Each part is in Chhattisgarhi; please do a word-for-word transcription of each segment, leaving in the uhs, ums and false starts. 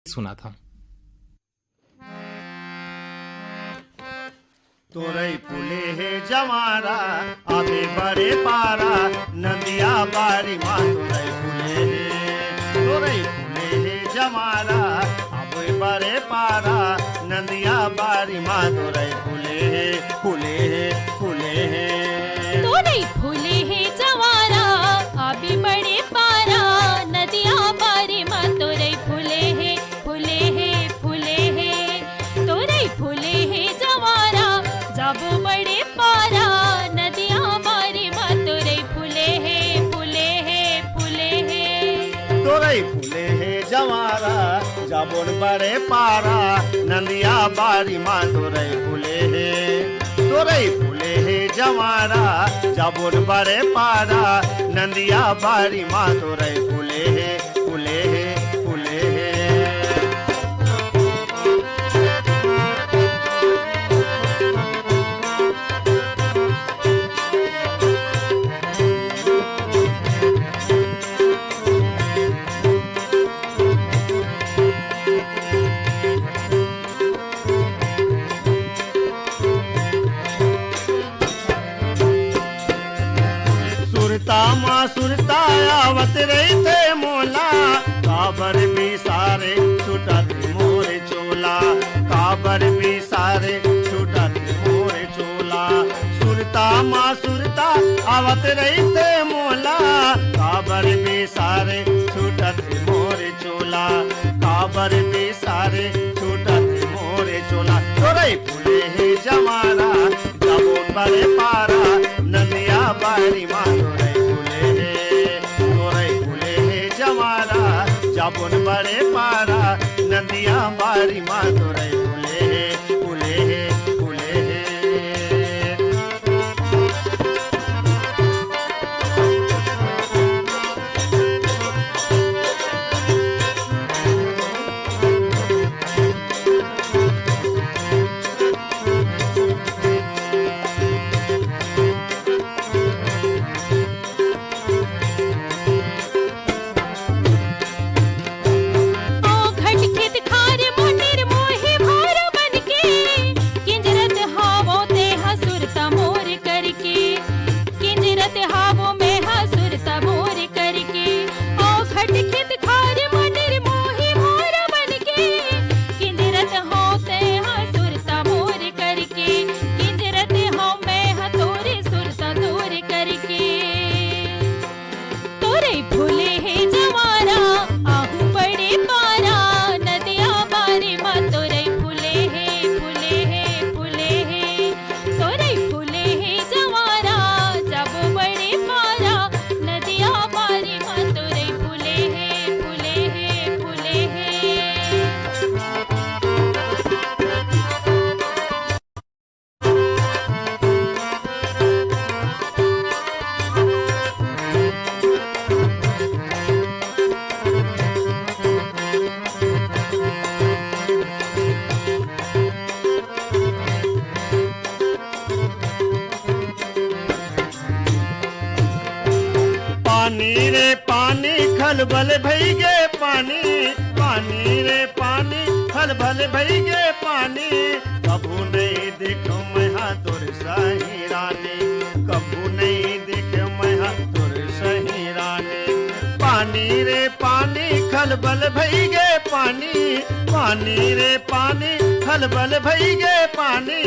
सुनाथंव। तोरई फूले हे जवारा, आबे बड़े पारा, नंदिया बारी मा तोरई फूले हे। तोरई फूले हे जवारा, आबे बड़े पारा, नंदिया बारी मा तोरई फूले हे, फूले हे, फूले हे। तोरई फूले हे जवारा, आबे बड़े पारा, नंदिया बारी मा तोरई फूले हे, फूले हे, फूले हे। तोरई फूले हे जवारा, जाबो बड़े पारा, नंदिया बारी मा तोरई फूले हे, फूले हे, फूले हे। तोरई फूले हे जवारा, जाबोन बड़े पारा, नंदिया बारी मा तोरई फूले हे। तोरई फूले हे जवारा, जाबोन बड़े पारा, नंदिया बारी मा तोरई फूले हे, फूले हे, फूले हे। सुरता मा सुरता आवत रहिथे मोला, काबर बिसारे छूटत मोर चोला, काबर बिसारे छूटत मोर चोला। सुरता मा सुरता आवत रहिथे मोला, काबर बिसारे छूटत मोर चोला, काबर बिसारे छूटत मोर चोला। तोरई फूले हे जवारा, जाबोन बड़े पारा, नंदिया बारी मा तोरई फूले हे। तोरई फूले हे जवारा, जाबोन बड़े पारा, नंदिया बारी मा तोरई फूले हे, फूले हे, फूले हे। ओ घट खेत खार मोटर मोहे भार बनके, किंजरत हावो तेहा सुरता मोर करके, किंजरत हावो मेहा सुरता मोर करके। ओ घट खेत खार मोटर मोहे भार बनके, किंजरत हावो तेहा सुरता मोर करके, किंजरत हावो मेहा तोरे सुरता तोर करके। तोरई फूले हे जवारा, आहू बड़े पारा, नंदिया बारी मा तोरई फूले हे, फूले हे, फूले हे। तोरई फूले हे जवारा, जाबो बड़े पारा, नंदिया बारी मा तोरई फूले हे, फूले हे, फूले हे। पानी रे पानी, खलबल भई गे पानी, पानी रे पानी, खलबल भई गे पानी। कभू नइ देखेंव मैं हा तोर सही रानी, कभू नइ देखेंव मैं हा तोर सही रानी। पानी रे पानी, खलबल भई गे पानी, पानी रे पानी, खलबल भई गे पानी।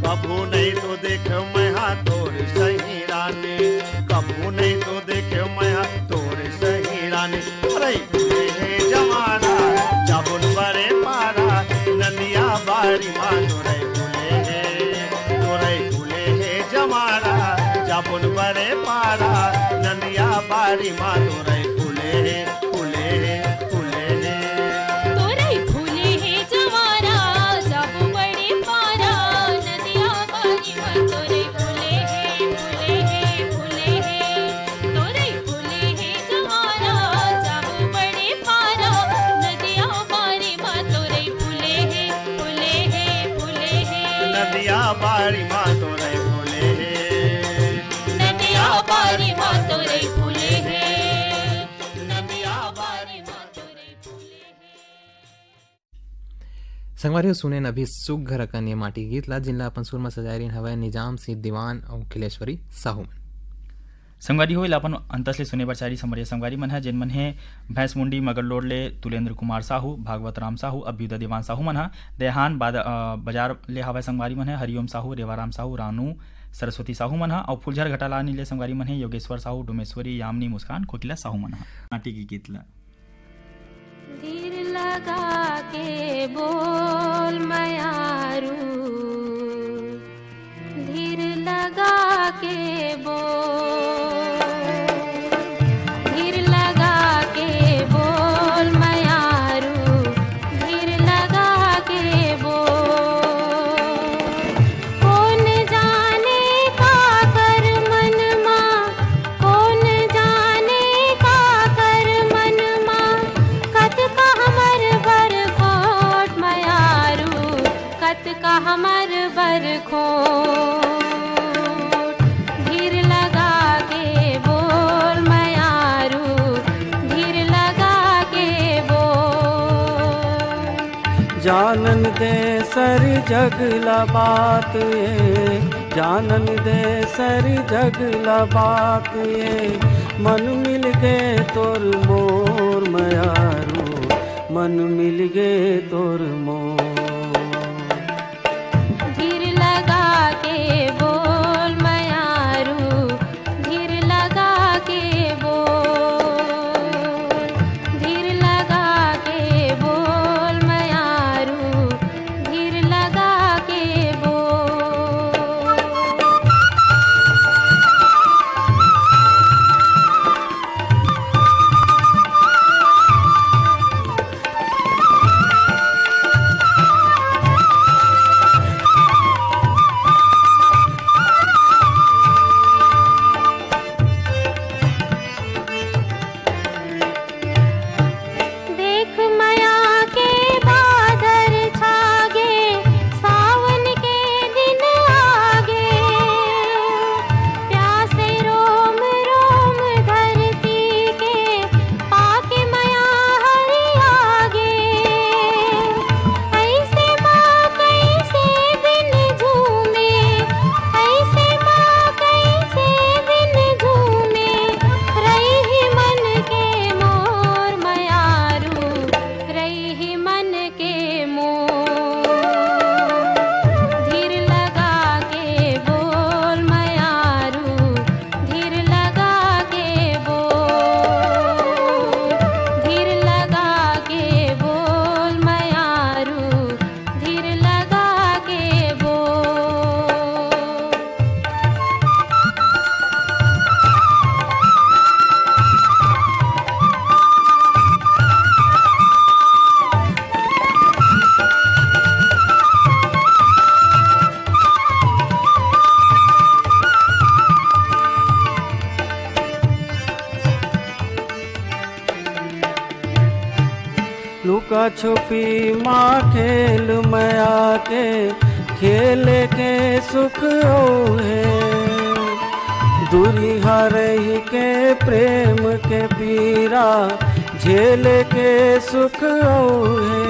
कभू नइ तो देखेंव मैं हा तोर सही रानी, कभू नइ तो देखेंव मैं हा तोर सही रानी। तोरई फूले हे जवारा, जाबोन बड़े पारा, नंदिया बारी मा तोरई फूले हे। तोरई फूले हे जवारा, जाबोन बड़े पारा, नंदिया बारी मा तोरई फूले हे, फूले हे, फूले हे। तोरई फूले हे जवारा, जाबो बड़े पारा, नंदिया बारी मा तोरई फूले हे, फूले हे, फूले हे। तोरई फूले हे जवारा, जाबो बड़े पारा, नंदिया बारी मा तोरई फूले हे, फूले हे, फूले हे। नंदिया बारी मा तोरई फूले हे, नंदिया बारी मा तोरई फूले हे, नंदिया बारी मा तोरई फूले हे। संगवारी हो, सुनेन अभी सुग्घर अकन ये माटी गीत ला, जिनला अपन सुर म सजाए रहिन हवय निजाम सिंह दीवान अउ खिलेश्वरी साहू मन। संगवारी हो, एला अपन अंतस ले सुने बर चाही संवरिया संगवारी मन ह, जेन मन हे भैंसमुंडी मगरलोड ले तुलेंद्र कुमार साहू, भागवत राम साहू, अभ्युदय दीवान साहू मन ह, देहान बाद-, अ, बाजार ले हवय संगवारी मन ह, हरिओम साहू, रेवाराम साहू, रानू, सरस्वती साहू मन ह, अउ फुलझर घटालानी ले संगवारी मन हे योगेश्वर साहू, डोमेश्वरी, यामिनी, मुस्कान, कोकिला साहू मन ह। माटी के गीत ला। धीर लगा के बोल मयारू, धीर लगा के बोल, धीर लगा के बोल मयारू, धीर लगा के बोल। कोन जाने काकर मन मा, कोन जाने काकर मन मा, कतका हमर बर खोट मयारू, कतका हमर बर खोट। धीर लगा के बोल मयारू, धीर लगा के बोल। जानन दे सरी जग ला बात ये, जानन दे सरी जग ला बात ये, मन मिल गे तोर मोर मयारू, मन मिल गे तोर मोर। धीर लगा के बोल मयारू, धीर लगा के बोल, धीर लगा के बोल मयारू, धीर लगा के बोल। देख मया के बादर छागे, सावन के दिन आगे। प्यासे रोम रोम धरती के, पाके मया हरियागे। ऐसे मा कैसे दिन झूमे, ऐसे मा कैसे दिन झूमे, रही मन के मोर मयारू, रही मन के मोर। धीर लगा के बोल मयारू, धीर लगा के बोल, धीर लगा के बोल मयारू, धीर लगा के बोल। लुका छुपी मा खेल मया के, खेल के सुख अउ हे। दूरिहा रहि के प्रेम के पीरा, झेल के सुख अउ हे।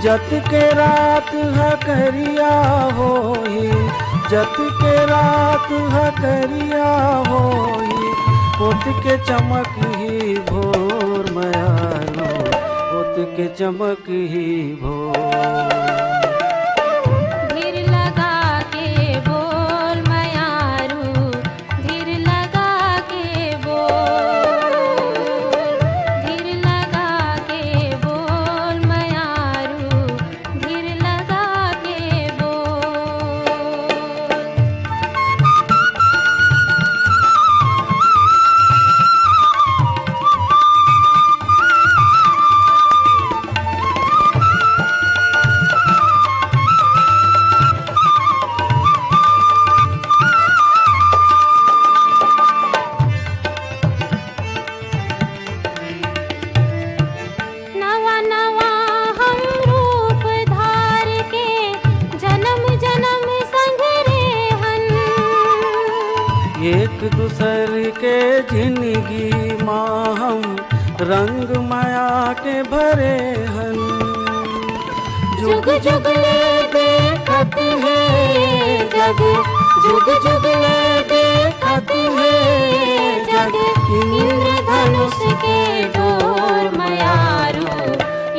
जत के रात ह करिया होही, जत के रात ह करिया होही, ओत के चमक ही भोर मयारू, ओत के चमक ही भोर। धीर लगा के बोल मयारू, धीर लगा के बोल, धीर लगा के बोल मयारू, धीर लगा के बोल। नवा नवा हम रूप धार के, जनम जनम संग रेहन। एक दूसर के जिनगी मा हम रंग मया के भरे हन। जुग जुग ले देखत हे जग, जुग जुग ले देखत हे जग, इंद्रधनुष के डोर मयारू,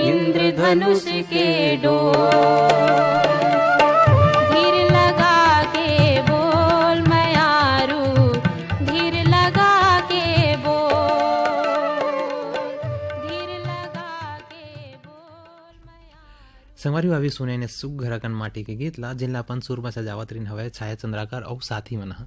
इंद्रधनुष के डोर। धीर लगा के बोल मयारू, धीर लगा के बोल, धीर लगा के बोल। संगवारी हो, अभी सुने ने सुग्घर अकन माटी के गीत ला, जेन ला अपन सुर म सजावत रिन हवय छाया चंद्राकर अउ साथी मन ह।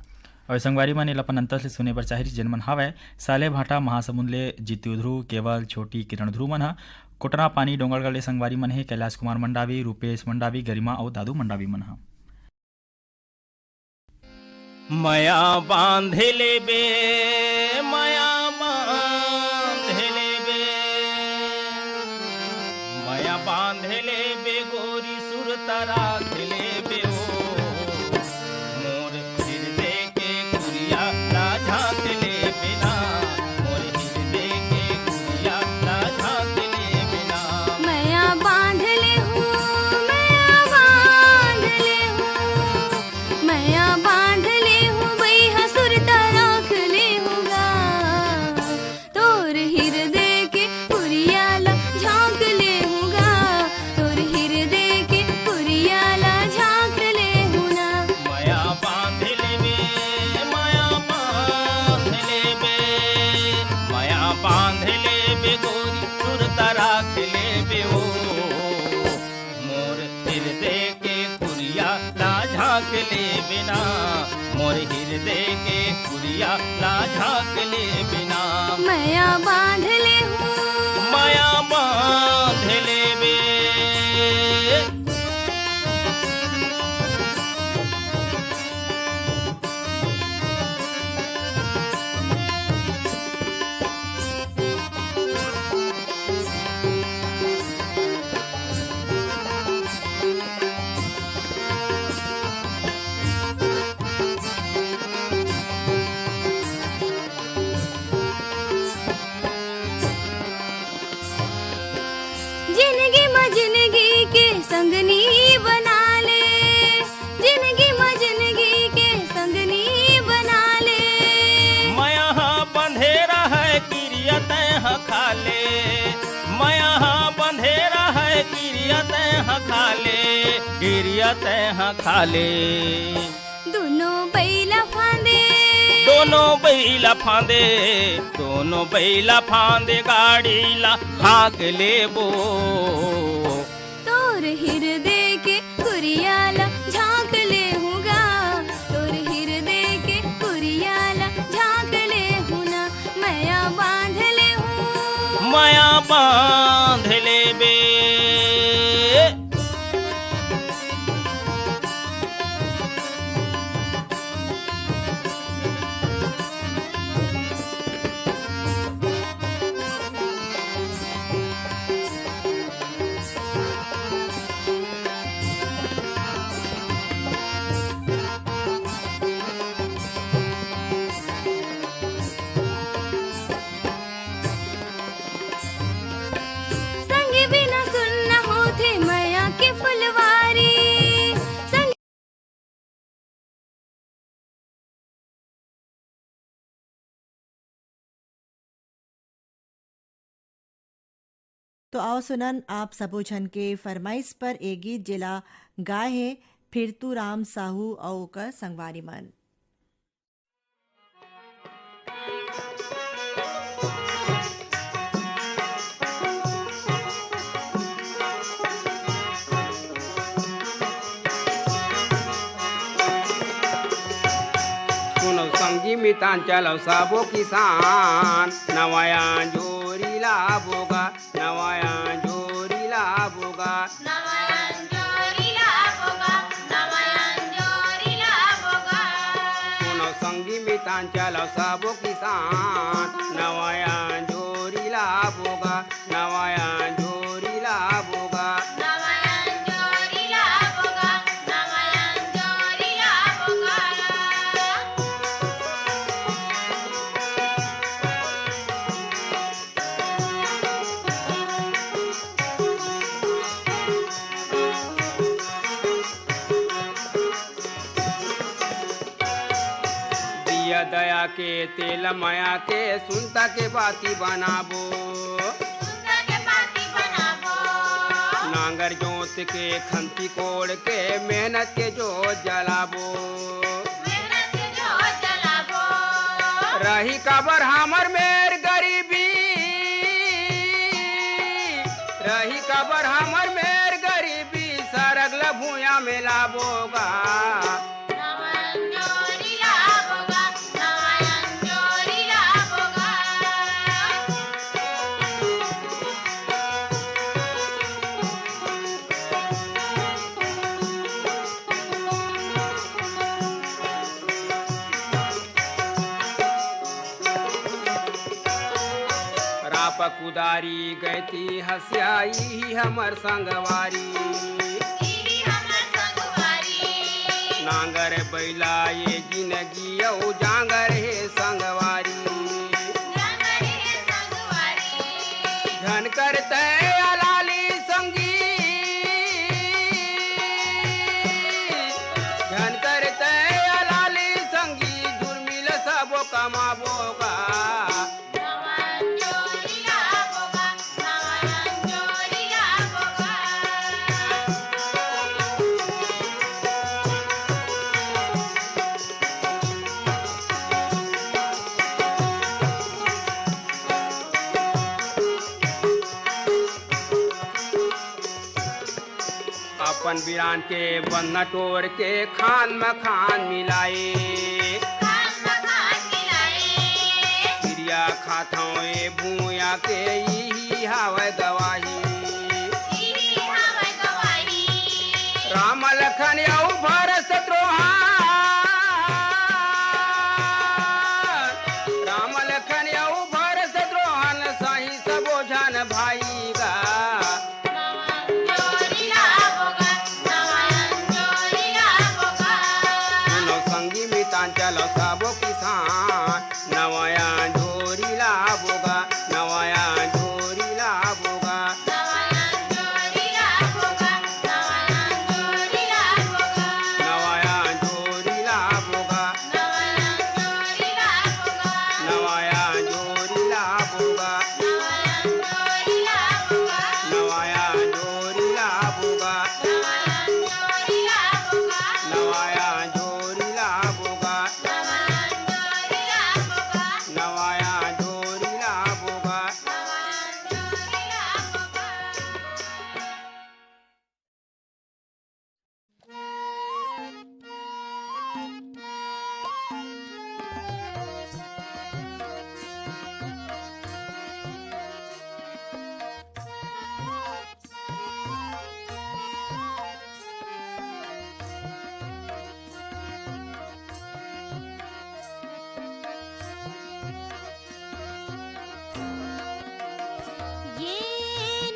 अउ संगवारी मन एला अपन अंतस ले सुने बर चाही, जेन मन हवय साले भाटा महासमुंद ले जीतू ध्रुव, केवल, छोटी, किरण ध्रुव मन ह। कोटना पानी डोंगरगढ़ ले संगवारी मन हे कैलाश कुमार मंडावी, रूपेश मंडावी, गरिमा अउ दादू मंडावी मन ह। मया बांध लेबे, मया बांध लेबे, मया बांध लेबे गोरी सुरता राख लेबे ओ। मोर हृदय के कुरिया ला झांक लेबे ना, मोर हृदय के कुरिया ला झांक लेबे ना। मया बांध ले हूँ, मया बांध ले हूँ, मया बांध ले हूँ, बइहा सुरता राख ले हूँ गा। तोर हिरदे के कुरिया ला झांक ले हूँ गा, तोर हिरदे के कुरिया ला झांक ले हूँ ना। मया बांध लेबे, मया बांध लेबे, मया बांध लेबे गोरी सुरता राख लेबे ओ। मोर हिरदे के कुरिया ला झांक लेबे ना, मोर हिरदे के कुरिया ला झांक लेबे ना। मया बांध ले हूँ। मया बांध लेबे। जिनगी म जिनगी के संगनी बना ले, जिनगी म जिनगी के संगनी बना ले। मया ह बंधे रहय किरिया तैं ह खा ले, मया ह बंधे रहय किरिया तैं ह खा ले, किरिया तैं ह खा ले। दोनों बइला फांदे। दोनों बइला फांदे, दोनों बइला फांदे, गाड़ी ला हाँक लेबो। तोर हिरदे के कुरिया ला झांक ले हूँ गा, तोर हिरदे के कुरिया ला झांक ले हूँ ना, मया बांध ले हूँ। मया बांध लेबे। संगी बिना सुन्ना होथे मया के फुलवारी। संगी तो आओ सुनन, आप सबो झन के फरमाइश पर ए गीत, जेला गाए हे फिरतू राम साहू अउ ओकर संगवारी मन। सुनव संगी मितान, चलव सबो किसान, नवा अंजोरी लाबो गा, नवा अंजोरी लाबो गा। नवा अंजोरी लाबो गा, नवा अंजोरी लाबो गा। सुनव संगी मितान, चलव सबो किसान, नवा अंजोरी लाबो गा, नवा अंजोरी लाबो गा। नवा अंजोरी लाबो गा, नवा अंजोरी लाबो गा। दया के तेल मया के सुनता के बाती बनाबो। सुनता के बाती बनाबो। नांगर जोत के खंती कोड़ के मेहनत के जोत जलाबो। मेहनत के जोत जलाबो। रही काबर हमर मेर गरीबी, रही काबर हमर मेर गरीबी, सरग ल भुइयां में लाबो गा। नवा अंजोरी लाबो गा, नवा अंजोरी लाबो गा। रापा कुदारी गैती हंसिया, इही हमर संगवारी। इही हमर संगवारी। नांगर बैला ये जिनगी अउ जांगर हे संगवारी। जांगर हे संगवारी। झन कर तै अलाली संगी, झन कर तै अलाली संगी, जुर्मिल सबो कमाबो गा। नवा अंजोरी लाबो गा, नवा अंजोरी लाबो गा। अपन बिरान के बंधना टोर के खान म खान मिलाए। खान म खान मिलाए। किरिया खाथौं ए भुइयां के इही हावय गवाही। इही हावय गवाही। राम लखन अउ भरत शत्रुघ्न। राम लखन अउ भरत शत्रुघ्न सही सबो झन भाई गा। नवा अंजोरी लाबो गा, नवा अंजोरी लाबो गा। सुनो संगी मितान चलो सबो किसान, नवा अंजोरी लाबो गा, नवा अंजोरी लाबो गा। नवा अंजोरी लाबो गा, नवा अंजोरी लाबो गा। नवा अंजोरी लाबो गा। नवा अंजोरी लाबो गा। नवा अंजोरी लाबो गा। नवा अंजोरी लाबो गा। नवा अंजोरी लाबो गा। नवा अंजोरी लाबो गा। नवा अंजोरी लाबो गा। नवा अंजोरी लाबो गा। नवा अंजोरी लाबो गा। नवा अंजोरी लाबो गा। ये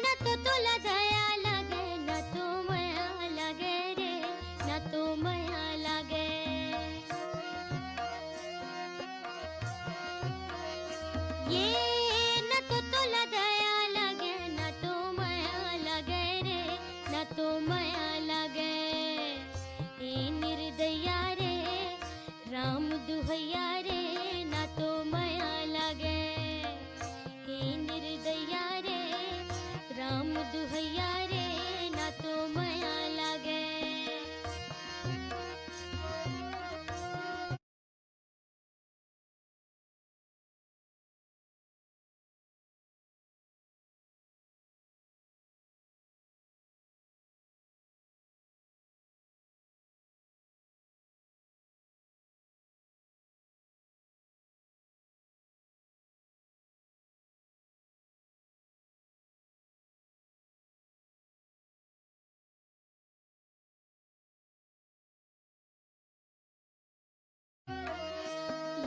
न तो तोला दया लगे, न तो मया लगे रे, न तो मया लगे। ये न तो तोला दया लगे, न तो मया लगे रे, न तो मया लगे। ए निर्दया रे, राम दुहैया रे, ना तो मया लागे। हे निर्दया रे, राम दुहैया रे, ना तो मया लागे।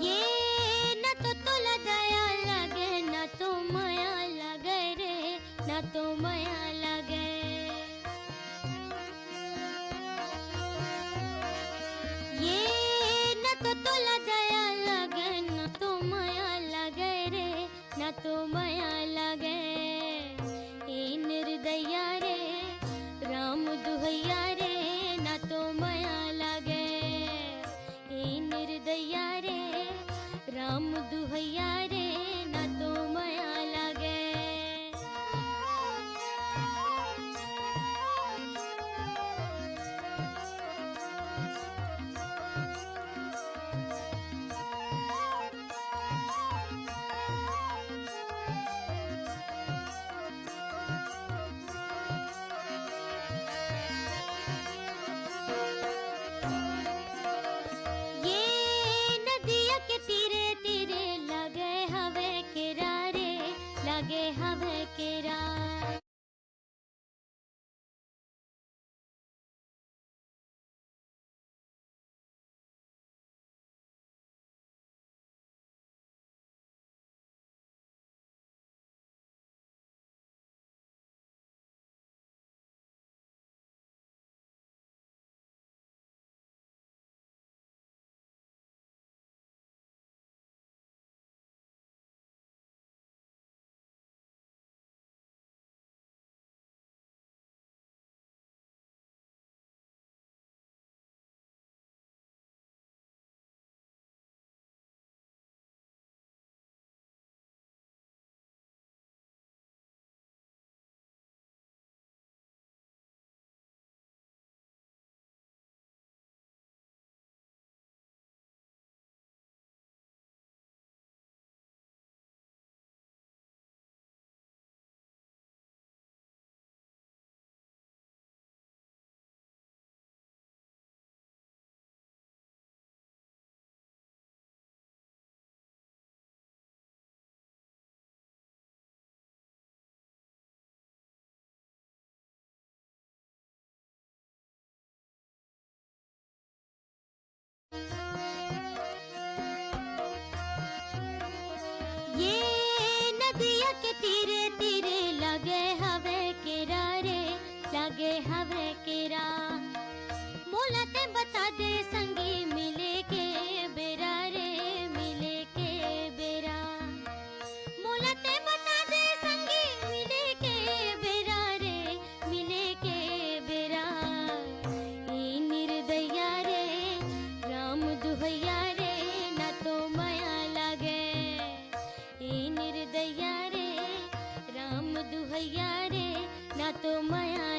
ये ना तो तोला दया लागे, ना तो मया लागे रे, ना तो मया लागे। ये ना तो तोला दया लागे, ना तो मया लागे रे, ना तो मया लागे। ए निर्दया रे, राम दुहैया रे, ना तो मया लागे। ए निर्दया रे,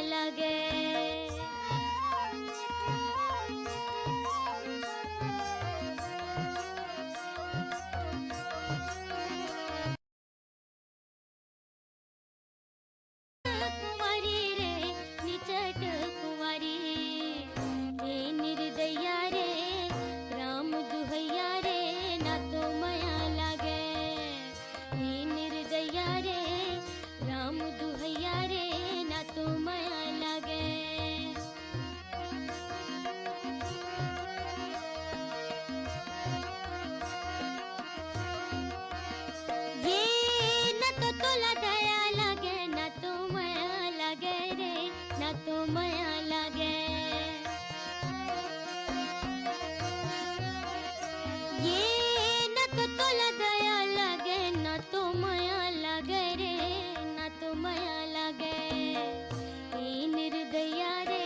लगे। कुंवारी रे, निचट कुंवारी, ए निर्दया रे, राम दुहैया रे, ना तो मया लागे। ए निर्दया रे, राम दुहैया रे, ना तो मया लागे। ये न तो तोला दया लागे, न तो मया लागे रे, न तो मया लागे। ये न तो तोला दया लागे, न तो मया लागे रे, न तो मया लागे। ए निर्दया रे,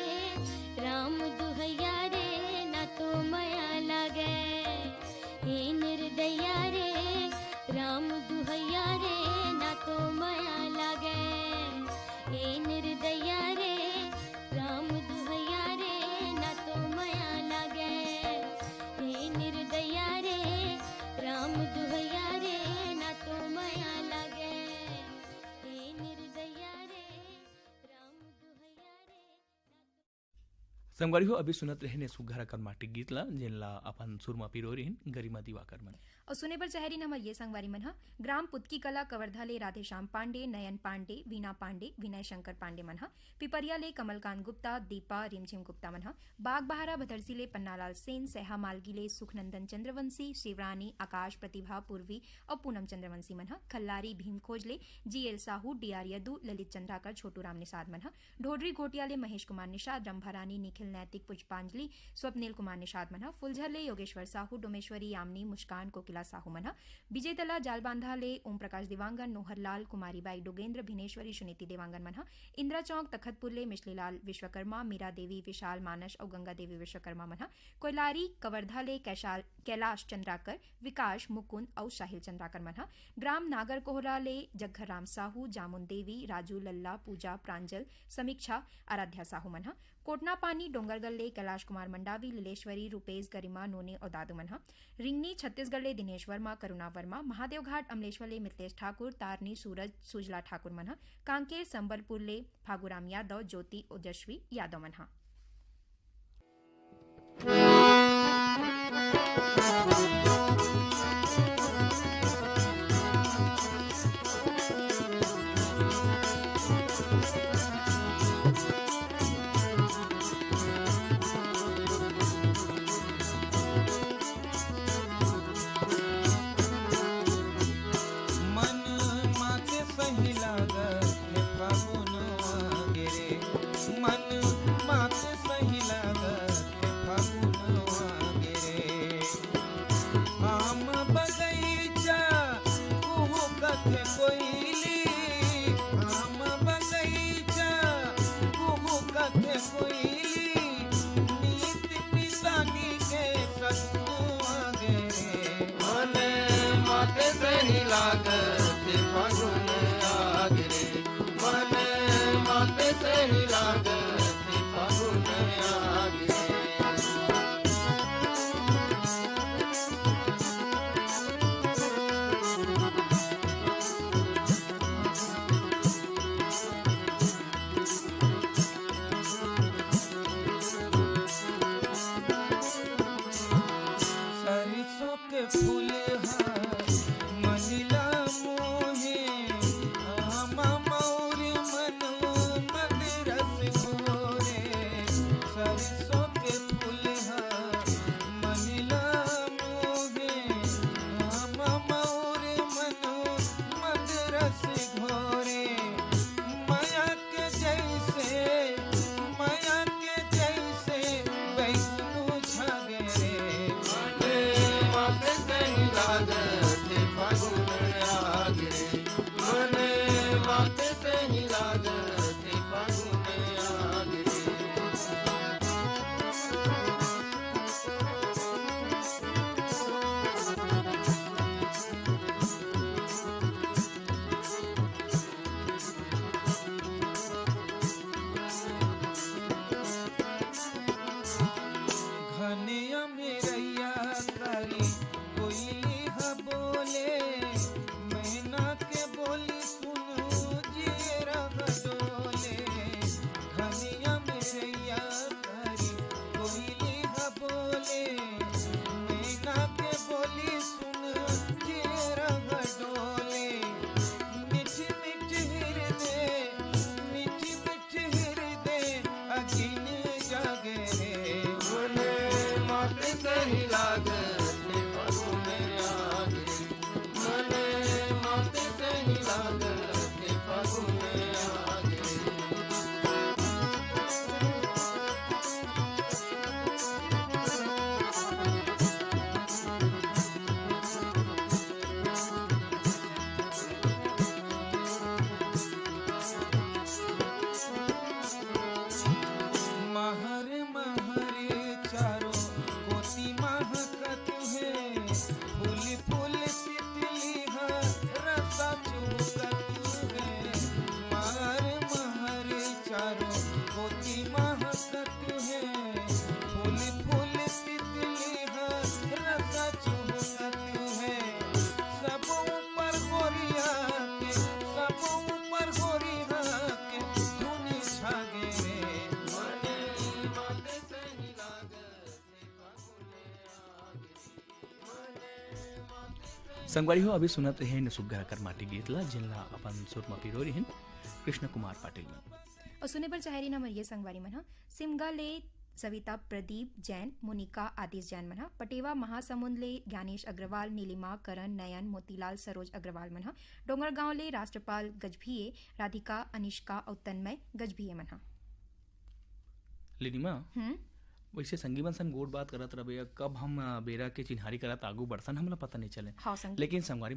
राम दुहैया रे, ना तो मया लागे। ए निर्दया रे, राम दुहैया रे, ना तो मया लागे। ए निर्दया रे, राम दुहैया रे, ना तो मया लागे। ए निर्दया रे, राम दुहैया रे, ना तो मया लागे। ए निर्दया रे, राम दुहैया रे। संगवारी हो, अभी सुनत रहे ने सुग्घर अकन माटी गीत ला, जेन ला अपन सुर मा पिरो रिहिन गरिमा दिवाकर मन। अउ सुने बर चाहे रिहिन हमर ये संगवारी मन ह, ग्राम पुतकी कला कवर्धा ले राधेश्याम पांडे, नयन पांडे, वीणा पांडे, विनय शंकर पांडे मन ह, पिपरिया ले कमलकांत गुप्ता, दीपा, रिमझिम गुप्ता मन ह, बागबाहरा भदरसी ले पन्नालाल सेन, सैहा मालगी ले सुखनंदन चंद्रवंशी, शिवरानी, आकाश, प्रतिभा, पूर्वी अउ पूनम चंद्रवंशी मन ह, खल्लारी भीमखोज ले G L Sahu, D R Yadu, Lalit Chandrakar, Chhotu Ram Nishad मन ह, ढोडरी घोटिया ले महेश कुमार निषाद, रंभारानी, निखिल नैतिक, पुष्पांजलि, स्वप्निल कुमार निषाद मन ह, फुलझर ले योगेश्वर साहू, डोमेश्वरी, यामिनी, मुस्कान, कोकिला साहू मन ह, विजेतला जालबांधा ले ओम प्रकाश देवांगन, नोहर लाल, कुमारी बाई डोगेंद्र, भिनेश्वरी, सुनीति देवांगन मन ह, इंदिरा चौक तखतपुर ले मिश्लीलाल विश्वकर्मा, मीरा देवी, विशाल, मानस अउ गंगा देवी विश्वकर्मा मन ह, कोइलारी कवर्धा ले कैशाल, कैलाश चंद्राकर, विकास, मुकुंद अउ साहिल चंद्राकर मन ह, ग्राम नागरकोहरा ले जग्घर राम साहू, जामुन देवी, राजू, लल्ला, पूजा, प्रांजल, समीक्षा, आराध्या साहू मन ह, कोटनापानी डोंगरगढ़ ले कैलाश कुमार मंडावी, लीलेश्वरी, रूपेश, गरिमा, नोनी अउ दादू मन ह, रिंगनी छत्तीसगढ़ ले दिनेश वर्मा, करुणा वर्मा, महादेवघाट अमलेश्वर ले मिथिलेश ठाकुर, तारनी, सूरज, सुजला ठाकुर मन ह, कांकेर संबलपुर ले फागुराम यादव, ज्योति, ओजस्वी यादव मन ह। मन माते सही लागत हे फागुन आगे रे, मन माते सही लागत हे फागुन आगे रे। आम बगैचा कुहुकत हे कोइली, आम बगैचा कुहुकत हे कोइली, नीत पितानी के सगुआ गे रे। मन माते सही लागत हे फागुन आगे रे, मन माते सही लागत हे फागुन आगे रे। सरसों के फूल ह महिला मोहे, आमा मौर मन मंद रस मोती महकत हे, फूल फूल तितली ह रस चुहकत हे। सब ऊपर गोरिया के, सब ऊपर गोरिया के धुन छागे रे। संगवारी हो, अभी सुनत रहे न सुग्घर अकन माटी गीत ला, जिन ला अपन सुर म पिरो रिहिन कृष्ण कुमार पाटिल मन। अउ सुने बर चाहे रिहिन हमर ये संगवारी मन ह, सिमगा ले सविता प्रदीप जैन, मोनिका आदिश जैन मन ह, पटेवा महासमुंद ले ज्ञानेश अग्रवाल, नीलिमा, करण, नयन, मोतीलाल, सरोज अग्रवाल मन ह, डोंगरगांव ले राष्ट्रपाल गजभिये, राधिका, अनिष्का अउ तन्मय गजभिये मन ह। लिनिमा, हम्म। वैसे संगी मन सन गोठ बात करत रहिबे, कब हम, अ, बेरा के चिन्हारी करत आगू बढ़थन, हमला पता नहीं चले। हाँ, संगी। लेकिन संगवारी